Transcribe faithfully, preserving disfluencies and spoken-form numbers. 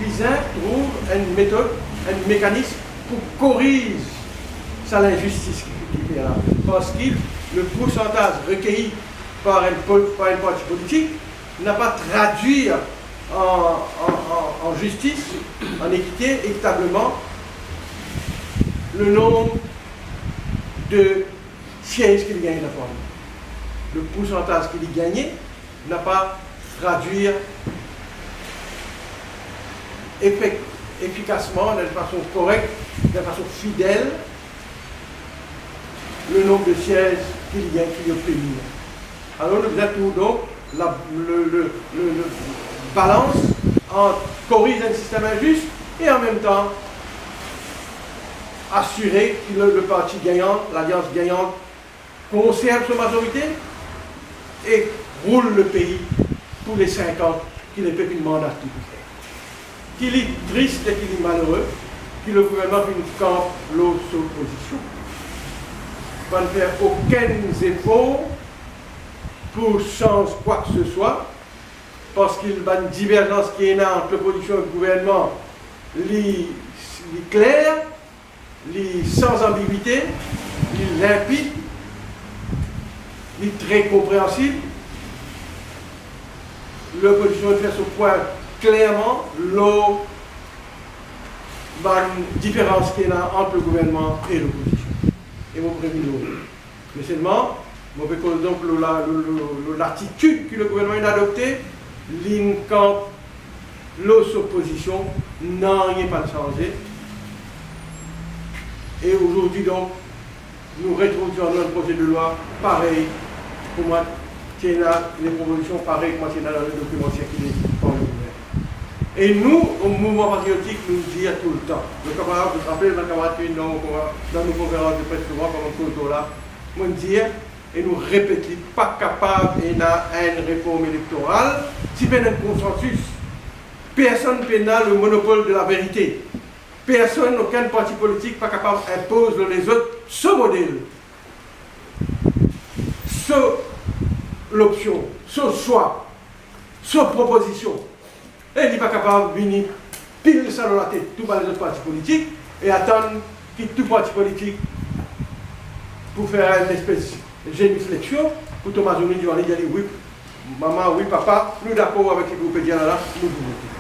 bizin trouv enn metod, enn mekanism pou koriz sa linzistis ki, ki fer la. Parski le poursantaz rekeyi par enn po-, par enn parti politik napa tradwir an, an, an, an zistis, an ekite, ekitableman, le nonb de siez ki li gagne dan parlman. Le poursantaz ki li gagne napa tradwir efek-, efikasman, dan enn fason korek, dan enn fason fidel, le nonb de siez ki li gagne, ki li obtenir. Alor, nou bizin trouv donk la, le, le, le, le balans ant koriz enn sistem inzis e an mem tan asire ki le, le parti gagnan, lalians gagnan, konserv so mazorite e roul le pei pou le sink an ki lepep inn mandat li pou fer. Ki li tris e ki li malere ki le gouvernman finn kanp lor so pozision. Pa'nn fer okenn zefor pou sanz kwa ke se swa, parski bann diverzans ki ena ant lopozision ek gouvernman, li, li kler, li san anbigwite, li linpid, li tre konpreansib. Lopozision fer so pwin klerman lor bann diferans ki ena ant le gouvernman e lopozision. E mo pe revinn lor li. Me selman, mo pe koz donk lor la, lor, lor, lor latitid ki le gouvernman inn adopte, linn kanp lor so pozision, nanye pa'nn sanze. E azordi donk, nou retrouv nou dan enn proze de lwa parey kouma ti ena, le propozision parey kouma ti ena dan le dokiman sirkile par le gouvernman. E nou, o Mouvman Patriotik, nou dir toultan. Zot kapav, zot rapel, bann kamarad ki vinn dan mo konfer-, dan nou konferans de pres souvan, kan mo koz lor la, mo dir, e nou repet li, pa kapav ena enn reform elektoral si pena enn konsansis. Personn pena le monopol de la verite. Personn, okenn parti politik pa kapav inpoz lor lezot so model, so lopsion, so swa, so propozision. E li pa kapav vini pil sa lor latet tou bann lezot parti politik e atann ki tou parti politik pou fer enn espes zenifleksion, pou tom azour li, dir li, wi, mama, wi, papa, nou dakor avek seki ou pe dir la, la, nou pou vote.